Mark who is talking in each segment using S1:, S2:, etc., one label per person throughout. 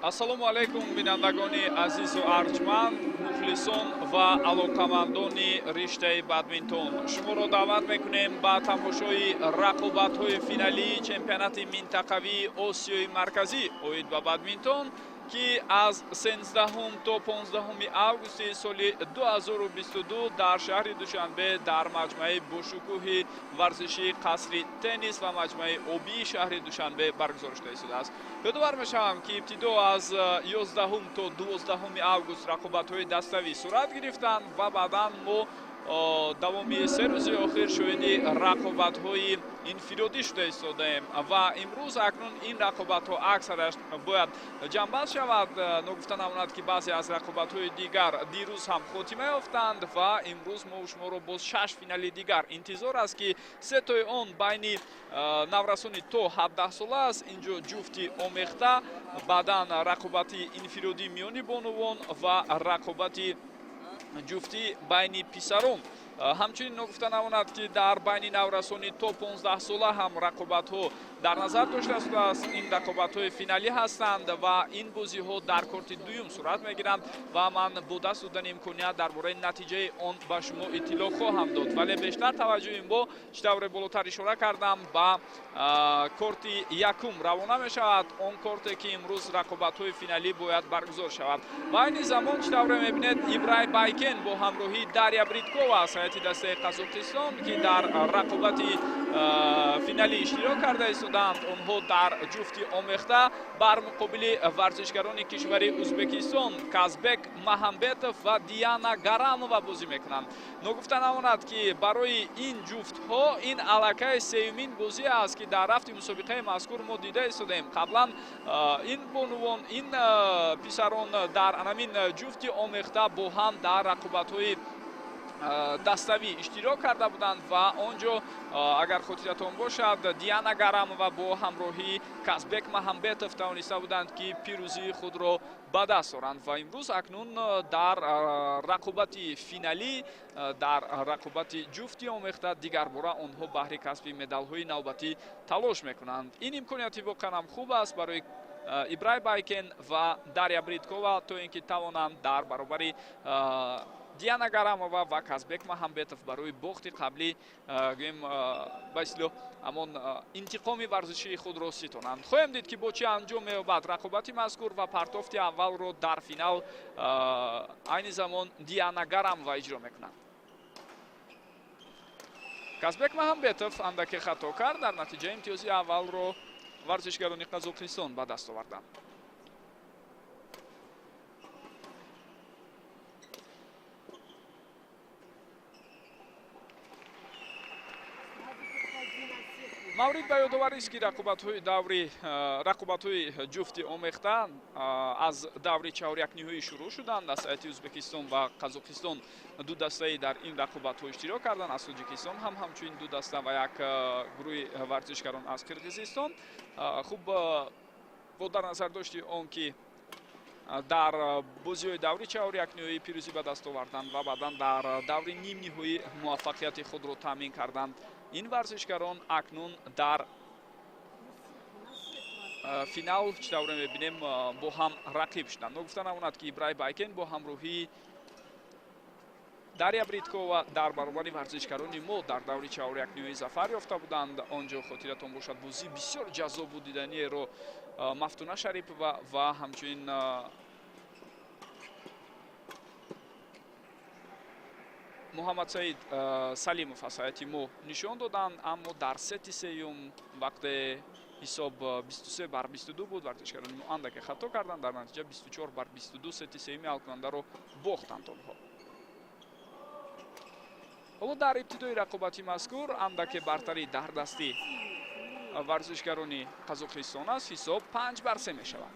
S1: Ассалому алайкум, бинандагони азизу арҷманд, мухлисон ва алоқамандони риштаи бадминтон. Шуморо даъват мекунем ба тамошои рақобатҳои финалии чемпионати минтақавии Осиёи Марказӣ оид ба бадминтон, ки аз 13 то 15 августи соли 2022 дар шаҳри Душанбе дар маҷмӯаи бошукӯҳи варзишии Қасри теннис ва маҷмӯаи обии шаҳри Душанбе баргузор шуда истодааст. Ёдовар мешавам, ки ибтидо аз 11 то 12 август рақобатҳои даставӣ сурат гирифтанд ва баъдан мо давоми 3 рӯзи охир шоҳиди рақобатҳои инфиродӣ шуда истодаем ва имрӯз акнун ин рақобатҳо аксараш бояд ҷамъбаст шавад. Ногуфта намонад, ки баъзе аз рақобатҳои дигар дирӯз ҳам хотима ёфтанд ва имрӯз мо шуморо боз шаш финали дигар интизор аст, ки сетои он байни наврасони то 17 сола аст. Инҷо ҷуфти омехта, баъдан рақобати инфиродӣ миёни бонувон ва рақобати ҷуфтӣ байни писарон. Ҳамчунин ногуфта намонад, ки дар байни наврасони то 15 сола ҳам рақобатҳо дар назар дошта шудааст. Ин рақобатҳои финалӣ ҳастанд ва ин бозиҳо дар корти дуюм сурат мегиранд ва ман бо даст додани имконият дар бораи натиҷаи он ба шумо иттилоъ хоҳам дод. Вале бештар таваҷҷӯҳи мо, чӣ тавре болотар ишора кардам, ба корти якум равона мешавад, он корте, ки имрӯз рақобатҳои финалӣ бояд баргузор шавад. Ва айни замон, чӣ тавре мебинед, Ибрай Байкен бо ҳамроҳии Дарья Бриткова аз ҳайати дастаи Қазоқистон, ки дар рақобати финалӣ иштирок карда истоданд, онҳо дар ҷуфти омехта бар муқобили варзишгарони кишвари Ӯзбекистон Казбек Маҳамбетов ва Диана Гарамова бозӣ мекунанд. Ногуфта намонад, ки барои ин ҷуфтҳо ин аллакай сеюмин бозӣ аст, ки дар рафти мусобиқаи мазкур мо дида истодаем. Қаблан ин бонувон, ин писарон дар анамин ҷуфти омехта бо ҳам дар рақобатҳои даставӣ иштирок карда буданд ва он ҷо, агар хотиратон бошад, Диана Гарамова бо ҳамроҳии Казбек Маҳамбетов тавониста буданд, ки пирӯзии худро ба даст оранд. Ва имрӯз акнун дар рақобати финалӣ, дар рақобати ҷуфти омехта дигарбора онҳо баҳри касби медалҳои навбатӣ талош мекунанд. Ин имконияти воқеан ҳам хуб аст барои Ибрай Байкен ва Дарья Бриткова, то ин ки тавонанд дар баробари Диана Гарамова ва Казбек Маҳамбетов барои бохти қаблӣ, гӯем, ба истилоҳ, ҳамон интиқоми варзишии худро ситонанд. Хоҳем дид, ки бо чӣ анҷом меёбад рақобати мазкур ва партофти аввалро дар финал айни замон Диана Гарамова иҷро мекунад. Казбек Маҳамбетов андаке хато кард, дар натиҷа имтиёзи аввалро варзишгарони Қазоқистон ба даст оварданд. Маврид ба ёдоварист, ки рақобатҳои даври рақобатҳои ҷуфти омехта аз даври чаҳорякниҳоӣ шурӯъ шуданд. Аз ҳайати Ӯзбекистон ва Қазоқистон ду дастаи дар ин рақобатҳо иштирок карданд. Аз Тоҷикистон ҳам ҳамчунин ду даста ва як гурӯҳи варзишгарон аз Қирғизистон. Хуб, бо дар назар дошти он ки дар бозиҳои даври чаҳорякниҳоӣ пирӯзӣ ба даст оварданд ва баъдан дар даври нимниҳоӣ муваффақияти худро таъмин карданд, ин варзишгарон акнун дар финал, чӣ тавре мебинем, бо ҳам рақиб шуданд. Ногуфта намонад, ки Ибрай Байкен бо ҳамроҳии Дарья Бриткова дар баробари варзишгарони мо дар даври чаҳорякниҳоӣ зафар ёфта буданд. Он ҷо, хотиратон бошад, бозии бисёр ҷаззобу диданиеро Мафтуна Шарипова ва ҳамчунин Муҳаммадсаид Салимов аз ҳайати мо нишон доданд. Аммо дар сети сеюм, вақте ҳисоб 23 бар 22 буд, варзишгарони мо андаке хато карданд, дар натиҷа 24 бар 22 сети сеюми ҳалкунандаро бохтанд онҳо. Ҳоло дар ибтидои рақобати мазкур андаке бартарӣ дар дасти варзишгарони Қазоқистон аст, ҳисоб 5 бар 3 мешавад.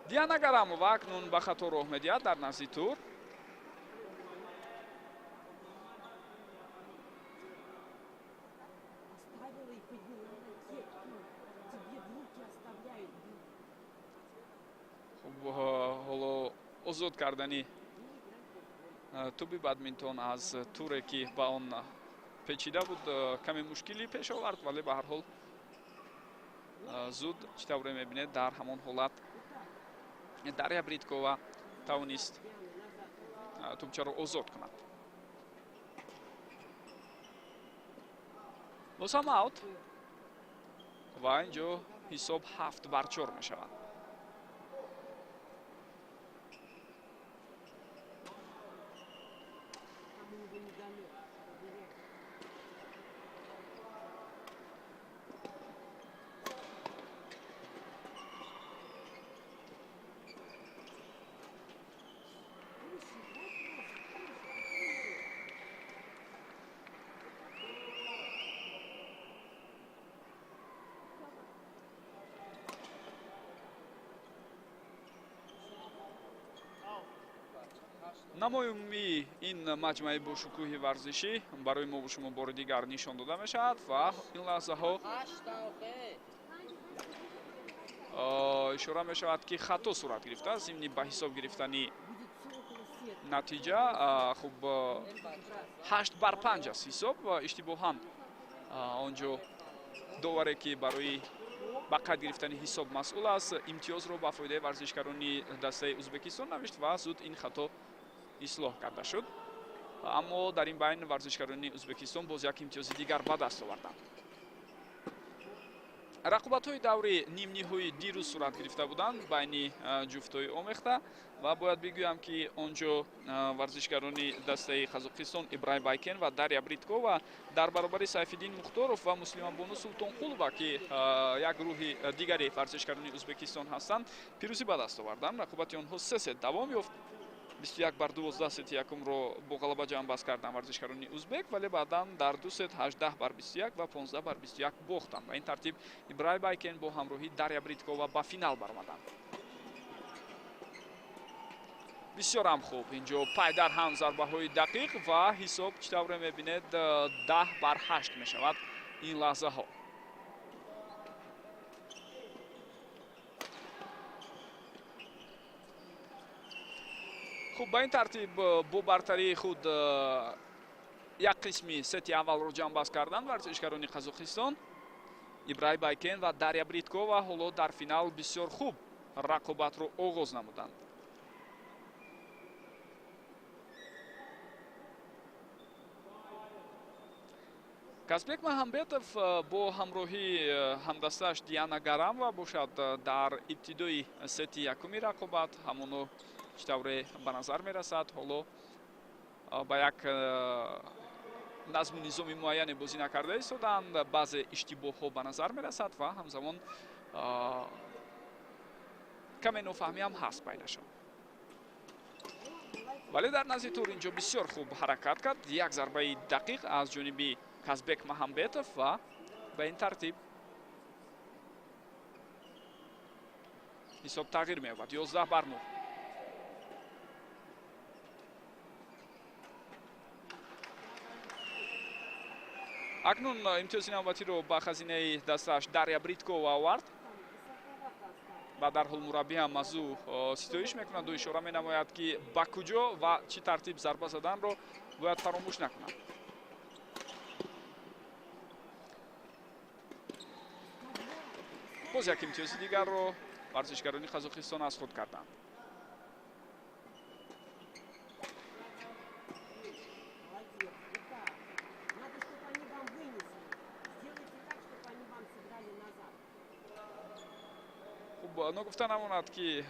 S1: Диана Гарамова акнун ба хато роҳ медиҳад дар назди тур.
S2: Оставила и подняла ракетку. Тебе в руки оставляют.
S1: Хуб, ҳоло озод кардани тӯби бадминтон аз туре, ки ба он печида буд, каме мушкилӣ пеш овард, вале ба ҳар ҳол Зуд чӣ тавре мебинед, дар ҳамон ҳолат Дарья Бриткова тавонист тӯбчаро озод кунад. Боз ҳам аут ва инҷо ҳисоб 7-4 мешавад. Намои умумии ин маҷмӯаи бошукӯҳи варзишӣ барои мо бо шумо бори дигар нишон дода мешавад ва ин лаҳзаҳо ишора мешавад, ки хато сурат гирифтааст зимни ба ҳисоб гирифтани натиҷа. Хуб, 8-5 аст ҳисоб. Иштибоҳан он ҷо доваре, ки барои ба қайд гирифтани ҳисоб масъул аст, имтиёзро ба фоидаи варзишгарони дастаи Ӯзбекистон навишт ва зуд ин хато ислоҳ карда шуд. Аммо дар ин байн варзишгарони Ӯзбекистон боз як имтиёзи дигар ба даст оварданд. Рақобатҳои даври нимниҳоӣ дирӯз сурат гирифта буданд байни ҷуфтҳои омехта ва бояд бигӯям, ки он ҷо варзишгарони дастаи Қазоқистон Ибраҳим Байкен ва Дарья Бриткова дар баробари Сайфиддин Мухторов ва Муслимабону Султонқулова, ки як гурӯҳи дигари варзишгарони Ӯзбекистон ҳастанд, пирӯзӣ ба даст оварданд. Рақобати онҳо се сет давом ёфт. 21-12 сети якумро бо ғалаба ҷамъбаст карданд варзишгарони узбек, вале баъдан дар ду сет 18-21 ва 15-21 бохтанд. Ба ин тартиб Ибраҳим Байкен бо ҳамроҳии Дарья Бриткова ба финал баромаданд. Бисёрам хуб, инҷо пай дар ҳам зарбаҳои дақиқ ва ҳисоб, чӣ тавре мебинед, 10-8 мешавад ин лаҳзаҳо. Хуб, ба ин тартиб бо бартарии худ як қисми сети аввалро ҷамъбаст карданд варзишгарони Қазоқистон. Ибраҳим Байкен ва Дарья Бриткова ҳоло дар финал бисёр хуб рақобатро оғоз намуданд. Казбек Маҳамбетов бо ҳамроҳии ҳамдастааш Диана Гарамова бошад, дар ибтидои сети якуми рақобат ҳамоно чӣ тавре ба назар мерасад, ҳоло ба як назму низоми муайяне бозӣ накарда истоданд. Баъзе иштибоҳҳо ба назар мерасад ва ҳамзамон каме нофаҳмӣ ҳам ҳаст байнашон. Вале дар назди тур инҷо бисёр хуб ҳаракат кард, як зарбаи дақиқ аз ҷониби Казбек Маҳамбетов ва ба ин тартиб ҳисоб тағйир меёбад, 11-9. Акнун имтиёзи навбатиро ба хазинаи дастааш Дарья Бриткова овард ва дарҳол мураббӣ ҳам аз ӯ ситоиш мекунад. Ӯ ишора менамояд, ки ба куҷо ва чӣ тартиб зарба заданро бояд фаромӯш накунад. Боз як имтиёзи дигарро варзишгарони Қазоқистон аз худ карданд.
S2: Молодец. Вот так. Надо, чтобы они вам вынесли. Сделайте так, чтобы они вам сыграли назад.
S1: Хуб, ногуфта намонад, ки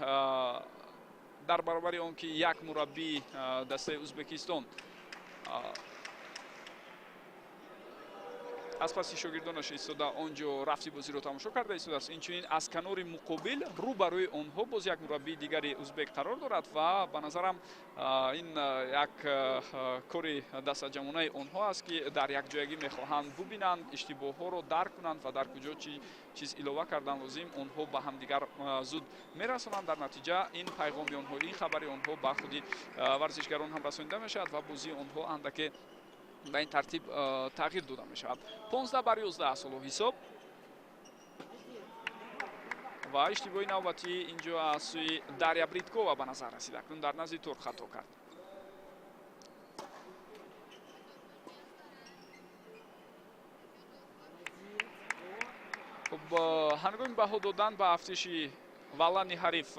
S1: дар баробари он ки як мураббии дастаи Ӯзбекистон аз паси шогирдонаш истода он ҷо рафти бозиро тамошо карда истодааст, инчунин аз канори муқобил рӯ ба рӯи онҳо боз як мураббии дигари узбек қарор дорад ва ба назарам ин як кори дастаҷамонаи онҳо аст, ки дар якҷоягӣ мехоҳанд бубинанд, иштибоҳҳоро дарк кунанд ва дар куҷо чӣ чиз илова кардан лозим, онҳо ба ҳамдигар зуд мерасонанд. Дар натиҷа ин пайғоми онҳо, ин хабари онҳо ба худи варзишгарон ҳам расонида мешавад ва бозии онҳо андаке ба ин тартиб тағйир дода мешавад. 15-11 аст ҳоло ҳисоб ва иштибоҳи навбатӣ инҷо аз сӯи Дарья Бриткова ба назар расид. Акнун дар назди тур хато кард.
S2: Молодец.
S1: Хуб, Хуб, ҳангоми баҳо додан ба афтиши валани ҳариф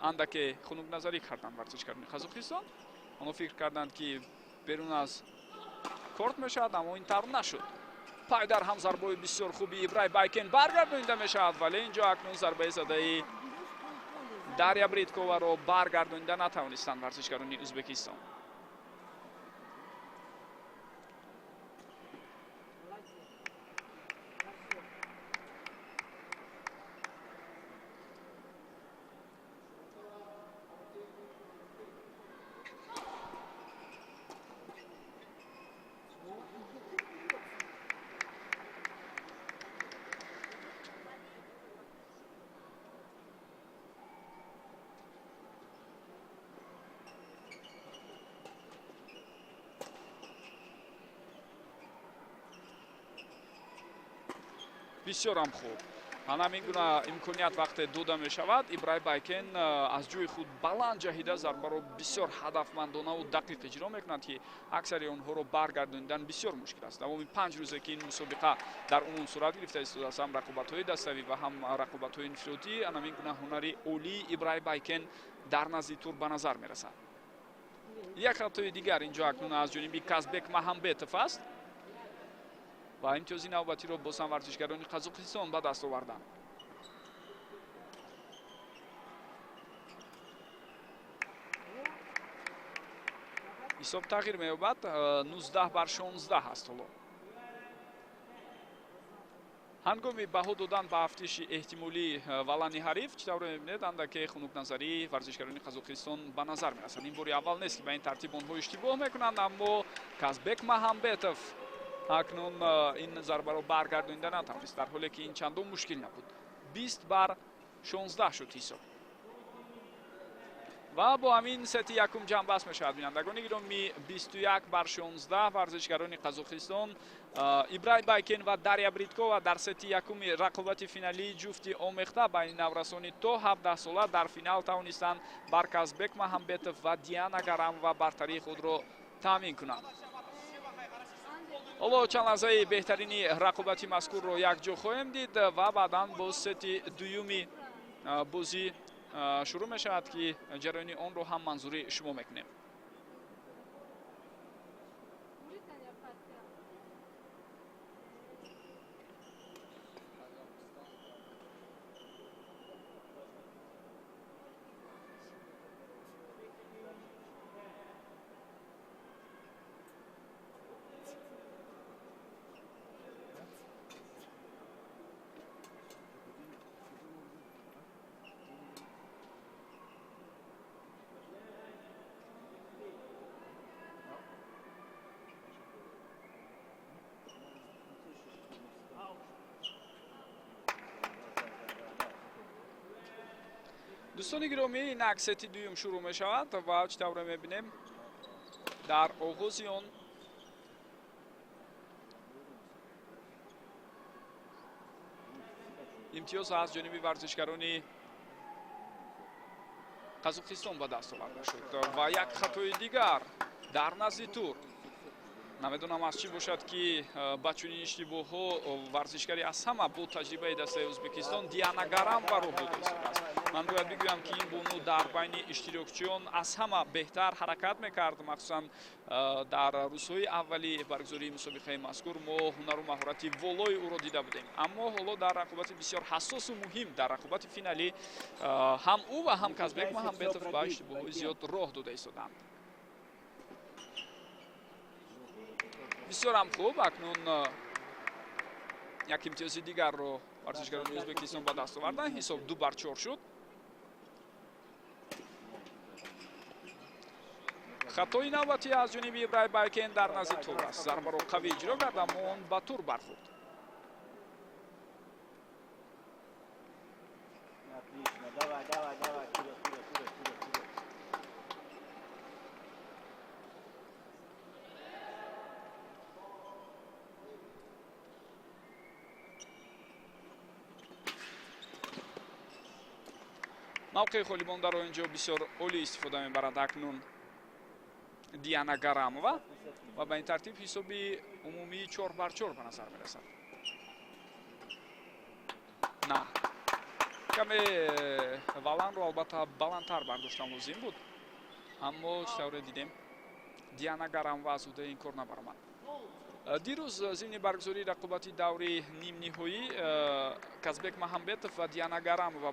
S1: андаке хунукназарӣ карданд варзишгарони Қазоқистон. Онҳо фикр карданд, ки берун аз корт мешавад, аммо ин тавр нашуд. Пайдар ҳам зарбаи бисёр хуби Ибрай Байкен баргардонида мешавад, вале инҷо акнун зарбаи задаи Дарья Бритковаро баргардонида натавонистанд варзишгарони Ӯзбекистон. Бисёрам хуб. Ҳамин гуна имконият вақте дода мешавад, Ибрай Байкен аз ҷои худ баланд ҷаҳида зарбаро бисёр ҳадафмандонаву дақиқ иҷро мекунад, ки аксари онҳоро баргардонидан бисёр мушкил аст. Давоми 5 рӯзе ки ин мусобиқа дар умум сурат гирифта истодааст, ҳам рақобатҳои даставӣ ва ҳам рақобатҳои инфиродӣ, ҳамин гуна ҳунари олии Ибрай Байкен дар назди тур ба назар мерасад. Як хатои дигар инҷо акнун аз ҷониби Казбек Маҳамбетов аст ва имтиёзи навбатиро боз ҳам варзишгарони Қазоқистон ба даст оварданд. Ҳисоб тағйир меёбад, 19-16 аст ҳоло. Ҳангоми баҳо додан ба афтиши эҳтимолии валани ҳариф, чӣ тавре мебинед, андаке хунукназарии варзишгарони Қазоқистон ба назар мерасад. Ин бори аввал нест, ки ба ин тартиб онҳо иштибоҳ мекунанд, аммо Казбек Маҳамбетов акнун ин зарбаро баргардонида натавонист, дар ҳоле ки ин чандон мушкил набуд. 20-16 шуд ҳисоб. Ва бо ҳамин сети якум ҷамъбаст мешавад. Бинандагони гиромӣ, 21-16 варзишгарони Қазоқистон Ибрай Байкен ва Дарья Бриткова дар сети якуми рақобати финалии ҷуфти омехта байни наврасони то 17 сола дар финал тавонистанд бар Казбек Маҳамбетов ва Диана Гарамова бартарии худро таъмин кунанд. Ҳоло чанд лаҳзаи беҳтарини рақобати мазкурро якҷо хоҳем дид ва баъдан боз сети дуюми бозӣ шурӯъ мешавад, ки ҷараёни онро ҳам манзури шумо мекунем. Дӯстони гиромӣ, инак сети дуюм шурӯъ мешавад ва чӣ тавре мебинем, дар оғози он имтиёз аз ҷониби варзишгарони Қазоқистон ба даст оварда шуд ва як хатои дигар дар назди тур. Намедонам аз чӣ бошад, ки ба чунин иштибоҳҳо варзишгари аз ҳама бо таҷрибаи дастаи Ӯзбекистон Диана Гарамова роҳ дода истодааст. Ман бояд бигӯям, ки ин бону дар байни иштирокчиён аз ҳама беҳтар ҳаракат мекард. Махсусан дар рӯзҳои аввали баргузории мусобиқаи мазкур мо ҳунару маҳорати волои ӯро дида будем, аммо ҳоло дар рақобати бисёр ҳассосу муҳим, дар рақобати финалӣ, ҳам ӯ ва ҳам Казбек Маҳамбетов ба иштибоҳҳои зиёд роҳ дода истоданд. Бисёрам хуб, акнун як имтиёзи дигарро варзишгарони Ӯзбекистон ба даст оварданд. Ҳисоб 2-4 шуд. Хатои навбатӣ аз ҷониби Ибрай Байкен дар назди тур аст. Зарбаро қавӣ иҷро кард, аммо он ба тур бархӯрд.
S3: Давай, давай, давай, вперед, вперед, вперед, вперед, вперед.
S1: Мавқеи холимондаро инҷо бисёр олӣ истифода мебарад акнун Диана Гарамова ва ба ин тартиб ҳисоби умумии 4-4 ба назар мерасад. На, каме валанро албатта баландтар бардоштан лозим буд, аммо чӣ тавре дидем, Диана Гарамова аз ӯҳдаи ин кор набаромад. Дирӯз зимни баргузории рақобати даври нимниҳоӣ Казбек Маҳамбетов ва Диана Гарамова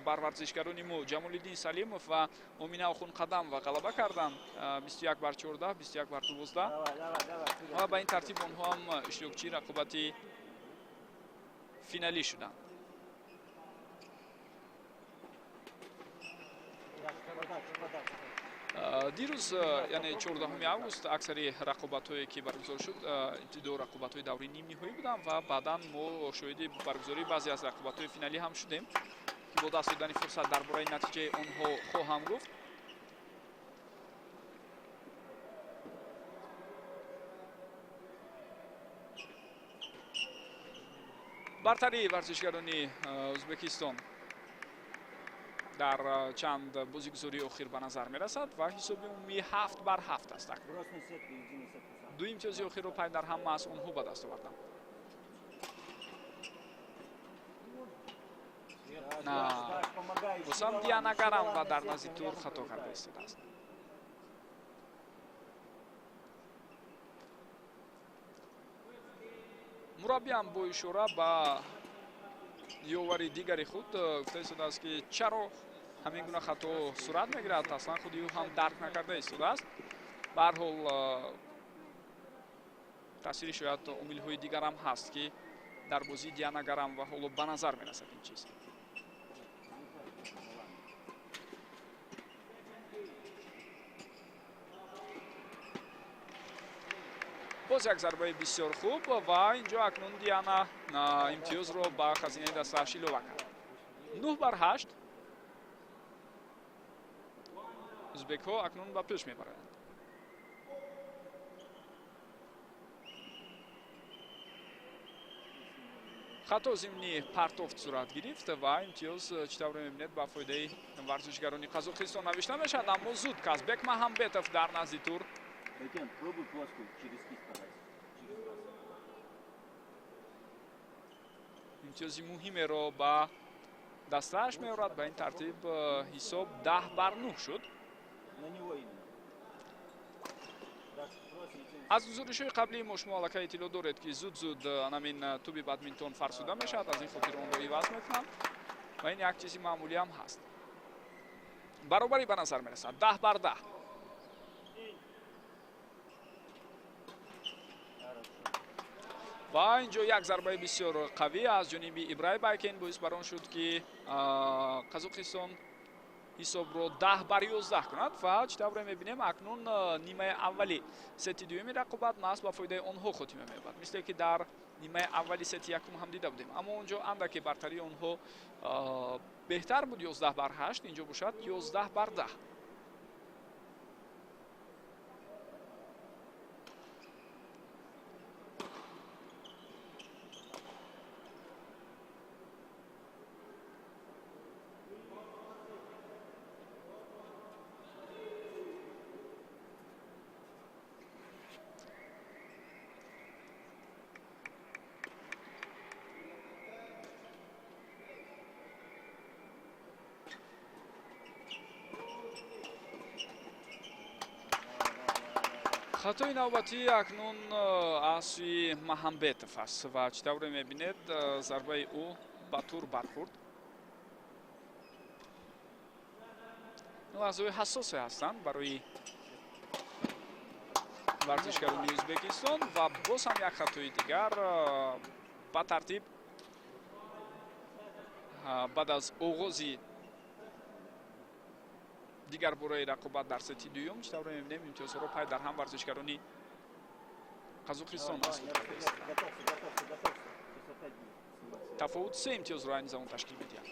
S1: бар варзишгарони мо Ҷамолиддин Салимов ва Омина Охунқадамова ғалаба карданд 21-14, 21-12 ва ба ин тартиб онҳо ҳам иштирокчии рақобати финалӣ шуданд. Дирӯз, яъне 14 август, аксари рақобатҳое ки баргузор шуд, ибтидо рақобатҳои даври нимниҳоӣ буданд ва баъдан мо шоҳиди баргузории баъзе аз рақобатҳои финалӣ ҳам шудем, ки бо даст додани фурсат дар бораи натиҷаи онҳо хоҳам гуфт. Бартарии варзишгарони Ӯзбекистон дар чанд бозигузории охир ба назар мерасад ва ҳисоби умумӣ 7-7 аст. Ду имтиёзи охирро пай дар ҳам маҳз онҳо ба даст оварданд. Босам Диана Гарамова дар назди тур хато карда истодааст. Мураббиам бо ишора ба ёвари дигари худ гуфта истодааст, ки чаро ҳамин гуна хато сурат мегирад, аслан худи ӯ ҳам дарк накарда истодааст. Ба ҳар ҳол, таъсири шояд омилҳои дигарам ҳаст, ки дар бозии Диана Гарамова ҳоло ба назар мерасад ин чиз. Боз як зарбаи бисёр хуб ва инҷо акнун Диана имтиёзро ба хазинаи дастааш илова кард. 9-8. Ӯзбекҳо акнун ба пеш мебаранд. Хато зимни партофт сурат гирифт ва имтиёз, чӣ тавре мебинед, ба фоидаи варзишгарони Қазоқистон навишта мешавад, аммо зуд Казбек Маҳамбетов дар назди тур имтиёзи муҳимеро ба дастааш меорад. Ба ин тартиб ҳисоб 10-9 шуд. Аз гузоришҳои қаблии мо шумо аллакай иттилоъ доред, ки зуд-зуд анамин туби бадминтон фарсуда мешавад, аз ин хотир онро иваз мекунанд ва ин як чизи маъмулӣ ҳам ҳаст. Баробарӣ ба назар мерасад 10-10. Ва инҷо як зарбаи бисёр қавӣ аз ҷониби Ибрай Байкен боис бар он шуд, ки Қазоқистон ҳисобро 10-11 кунад ва чӣ тавре мебинем, акнун нимаи аввали сети дуюми рақобат маҳз ба фоидаи онҳо хотима меёбад, мисле ки дар нимаи аввали сети якум ҳам дида будем, аммо онҷо андаке бартарии онҳо беҳтар буд 11-8, инҷо бошад 11-10. Хатои навбатӣ акнун аз сӯи Маҳамбетов аст ва чӣ тавре мебинед, зарбаи ӯ ба тур бархӯрд. Лаҳзаҳои ҳассосе ҳастанд барои варзишгарони Ӯзбекистон ва боз ҳам як хатои дигар ба тартиб баъд аз оғози дигар бораи рақобат дар сети дуюм, чӣ тавре мебинем, имтиёзҳоро пай дар ҳам варзишгарони Қазоқистон аз худ карда истоданд. Тафовут 3 имтиёзро айни замон ташкил медиҳад.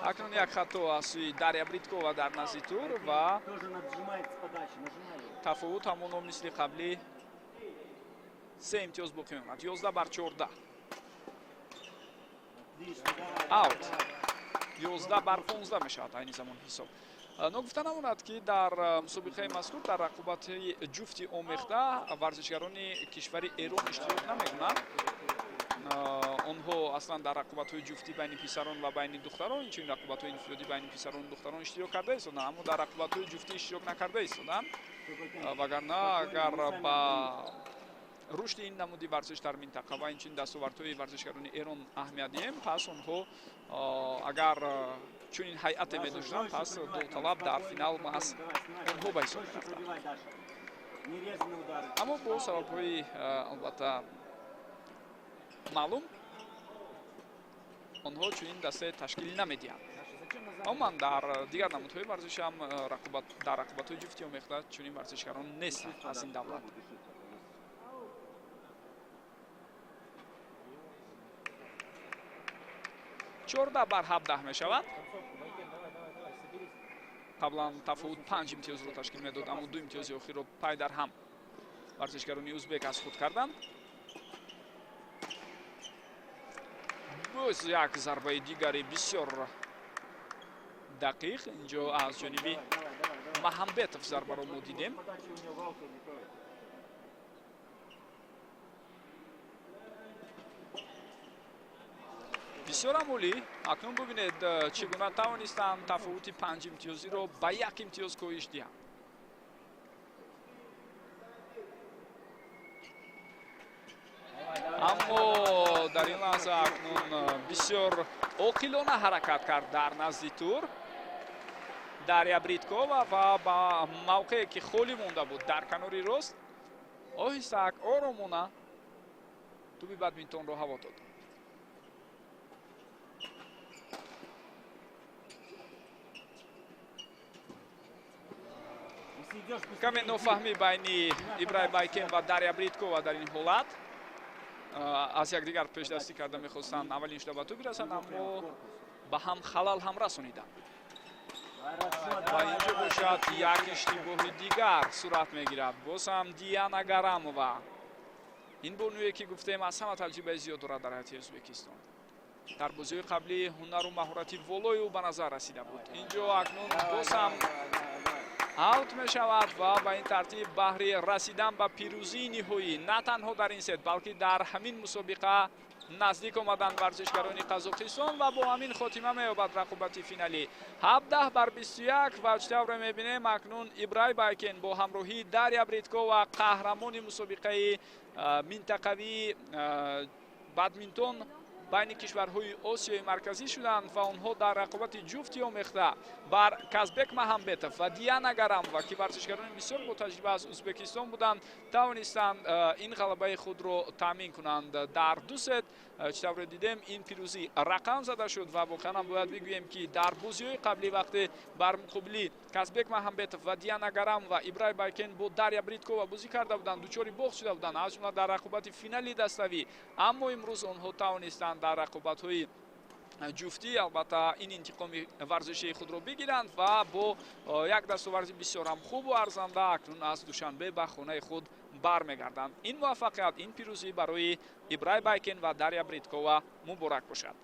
S1: Акнун як хато аз сӯи Дарья Бриткова дар назди тур ва тафовут ҳамоно мисли қаблӣ 3 имтиёз боқӣ мемонад, 11-14. Аут. 11-15 мешавад айни замон ҳисоб. Ногуфта намонад, ки дар мусобиқаи мазкур дар рақобати ҷуфти омехта варзишгарони кишвари Эрон иштирок намекунанд. Онҳо аслан дар рақобатҳои ҷуфтӣ байни писарон ва байни духтарон, инчунин рақобатҳои инфиродӣ байни писарону духтарон иштирок карда истоданд, аммо дар рақобатҳои ҷуфтӣ иштирок накарда истоданд. Вагарна агар ба рушди ин намуди варзиш дар минтақа ва инчунин дастовардҳои варзишгарони Эрон аҳамият диҳем, пас онҳо агар чунин ҳайате медоштанд, пас довталаб дар финал маҳз онҳо ба ҳисоб мерафтанд. Аммо бо сабабҳои албатта маълум онҳо чунин дастае ташкил намедиҳанд. Умуман дар дигар намудҳои варзиш ҳам дар рақобатҳои ҷуфти омехта чунин варзишгарон нестанд аз ин давлат. 14-17 мешавад. Қаблан тафовут 5 имтиёзро ташкил медод, аммо 2 имтиёзи охирро пай дар ҳам варзишгарони узбек аз худ карданд. Боз як зарбаи дигари бисёр дақиқ инҷо аз ҷониби Маҳамбетов зарбаро мо дидем. Бисёр амолӣ. Акнун бубинед, чӣ гуна тавонистанд тафовути 5 имтиёзиро ба 1 имтиёз коҳиш диҳанд. Аммо дар ин лаҳза акнун бисёр оқилона ҳаракат кард дар назди тур Дарья Бриткова ва ба мавқее ки холӣ монда буд дар канори рост оҳистак оромона туби бадминтонро ҳаво дод. Каме нофаҳмӣ байни Ибраҳим Байкен ва Дарья Бриткова дар ин ҳолат. Аз якдигар пешдастӣ карда мехостанд аввалин шуда ба тӯб бирасанд, аммо ба ҳам халал ҳам расониданд. Ва инҷо бошад як иштибоҳи дигар сурат мегирад. Боз ҳам Диана Гарамова, ин бонуе ки гуфтем аз ҳама таҷрибаи зиёд дорад дар ҳайати Ӯзбекистон. Дар бозиҳои қаблӣ ҳунару маҳорати волои ӯ ба назар расида буд. Инҷо акнун боз ҳам аут мешавад ва ба ин тартиб баҳри расидан ба пирӯзии ниҳоӣ на танҳо дар ин сет, балки дар ҳамин мусобиқа наздик омаданд варзишгарони Қазоқистон ва бо ҳамин хотима меёбад рақобати финалӣ. 17-21 ва чӣ тавре мебинем акнун Ибраҳим Байкен бо ҳамроҳии Дарья Бриткова қаҳрамони мусобиқаи минтақавии бадминтон байни кишварҳои Осиёи Марказӣ шуданд ва онҳо дар рақобати ҷуфти омехта бар Казбек Маҳамбетов ва Диана Гарамова, ки варзишгарони бисёр ботаҷриба аз Ӯзбекистон буданд, тавонистанд ин ғалабаи худро таъмин кунанд. Дар ду сет чӣ тавре дидем ин пирӯзӣ рақам зада шуд ва воқеан ҳам бояд бигӯем, ки дар бозиҳои қаблӣ вақте бар муқобили Казбек Маҳамбетов ва Диана Гарамова Ибраҳим Байкен бо Дарья Бриткова бозӣ карда буданд, дучори бохт шуда буданд, аз ҷумла дар рақобати финали даставӣ. Аммо имрӯз онҳо тавонистанд дар рақобатҳои ҷуфтӣ албатта ин интиқоми варзишии худро бигиранд ва бо як дастоварди бисёр ҳам хубу арзанда акнун аз Душанбе ба хонаи худ бармегарданд. Ин муваффақият, ин пирӯзӣ барои Ибраҳим Байкен ва Дарья Бриткова муборак бошад.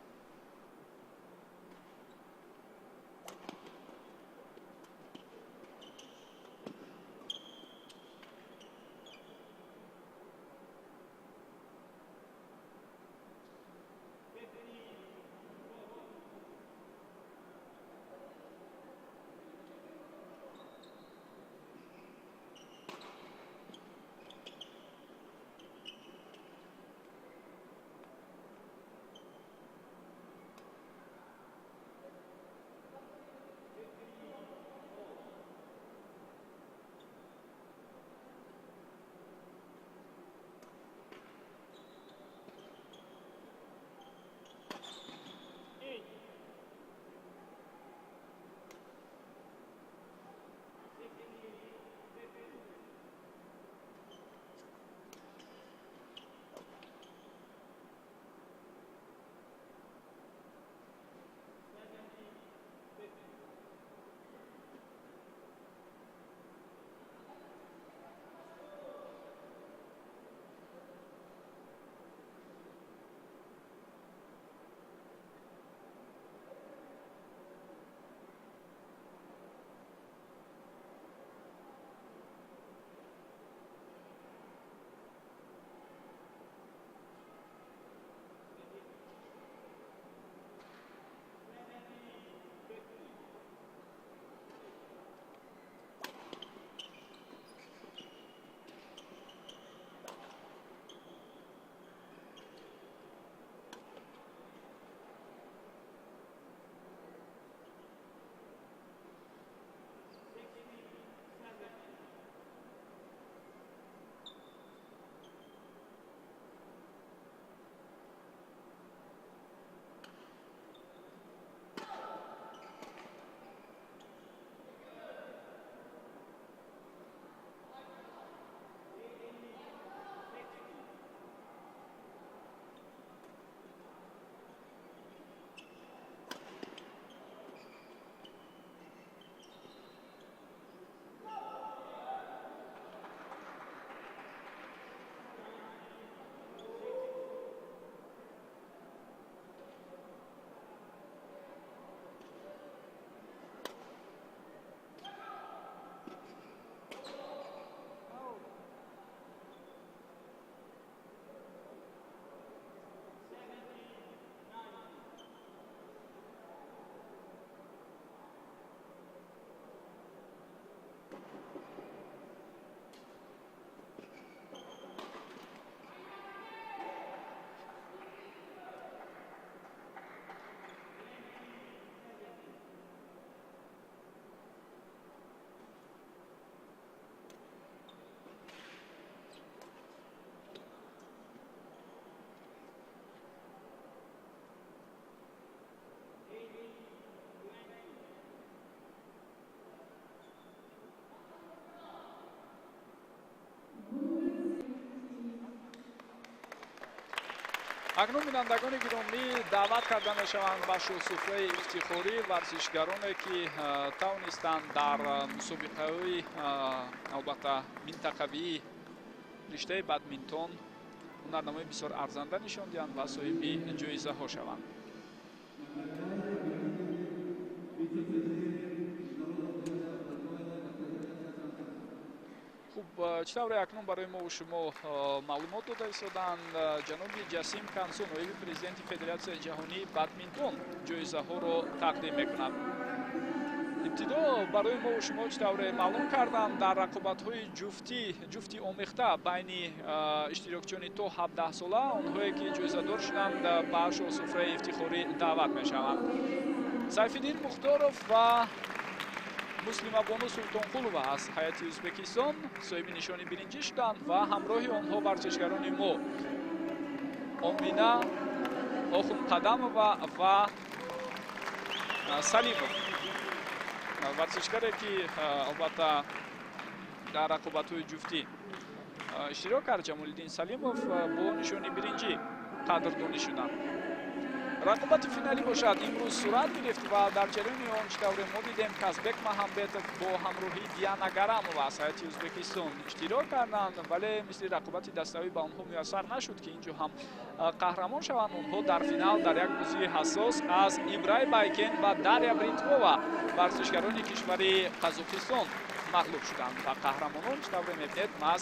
S1: Акнун бинандагони гиромӣ даъват карда мешаванд ба шӯҳсуфраи ифтихорӣ варзишгароне, ки тавонистанд дар мусобиқаҳои албатта минтақавии риштаи бадминтон ҳунарнамои бисёр арзанда нишон диҳанд ва соҳиби ҷоизаҳо шаванд. Хуб, чӣ тавре акнун барои мо шумо маълумот дода истоданд, ҷаноби Ҷасим Кансу, ноиби президенти Федератсияи ҷаҳонии бадминтон, ҷоизаҳоро тақдим мекунад. Ибтидо барои мо шумо чӣ тавре маълум карданд, дар рақобатҳои ҷуфти омехта байни иштирокчиёни то 17 сола онҳое ки ҷоизадор шуданд ба шоҳсуфраи ифтихорӣ даъват мешаванд. Сайфиддин Мухторов ва Муслимабону Султонқулова аз ҳайати Ӯзбекистон соҳиби нишони биринҷӣ шуданд ва ҳамроҳи онҳо варзишгарони мо Омина Охунқадамова ва Салимов, варзишгаре ки албатта дар рақобатҳои ҷуфтӣ иштирок кард, Ҷамолиддин Салимов бо нишони биринҷӣ қадрдонӣ шуданд. Рақобати финалӣ бошад имрӯз сурат гирифт ва дар ҷараёни он чӣ тавре мо дидем, Казбек Маҳамбетов бо ҳамроҳии Диана Гарамова аз ҳайати Ӯзбекистон иштирок карданд, вале мисли рақобати даставӣ ба онҳо муяссар нашуд, ки инҷо ҳам қаҳрамон шаванд. Онҳо дар финал дар як бозии ҳассос аз Ибрай Байкен ва Дарья Бриткова, варзишгарони кишвари Қазоқистон, мағлуб шуданд ва қаҳрамонон чӣ тавре мебинед маҳз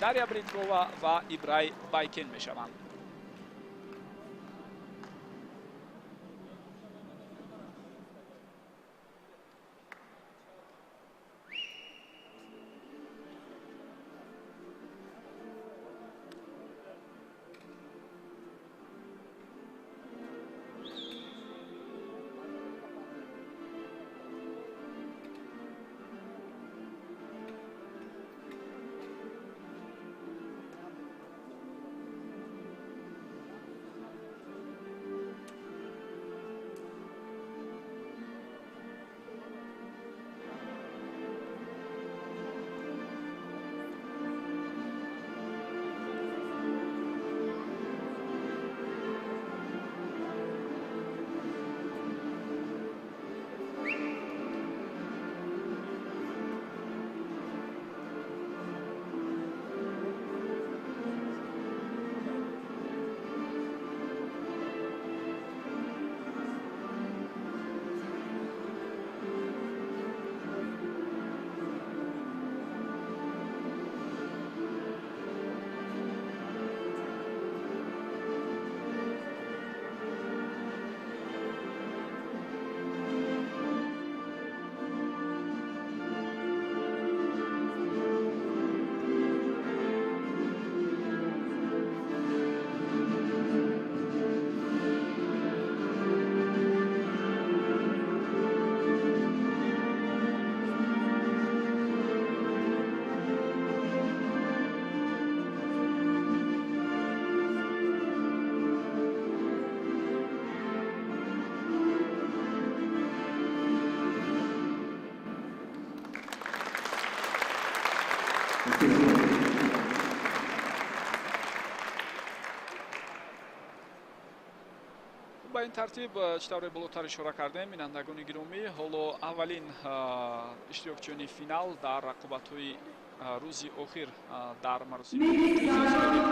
S1: Дарья Бриткова ва Ибрай Байкен мешаванд. Ба ин тартиб, чӣ тавре болотар ишора кардем, бинандагони гиромӣ, ҳоло аввалин иштирокчиёни финал дар рақобатҳои рӯзи охир дар маросими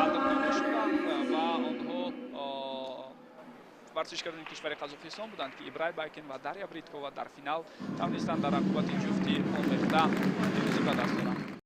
S1: қадрдонӣ шуданд ва онҳо варзишгарони кишвари Қазоқистон буданд, ки Ибрай Байкен ва Дарья Бриткова дар финал тавонистанд дар рақобати ҷуфти омехта пирӯзӣ ба даст оранд.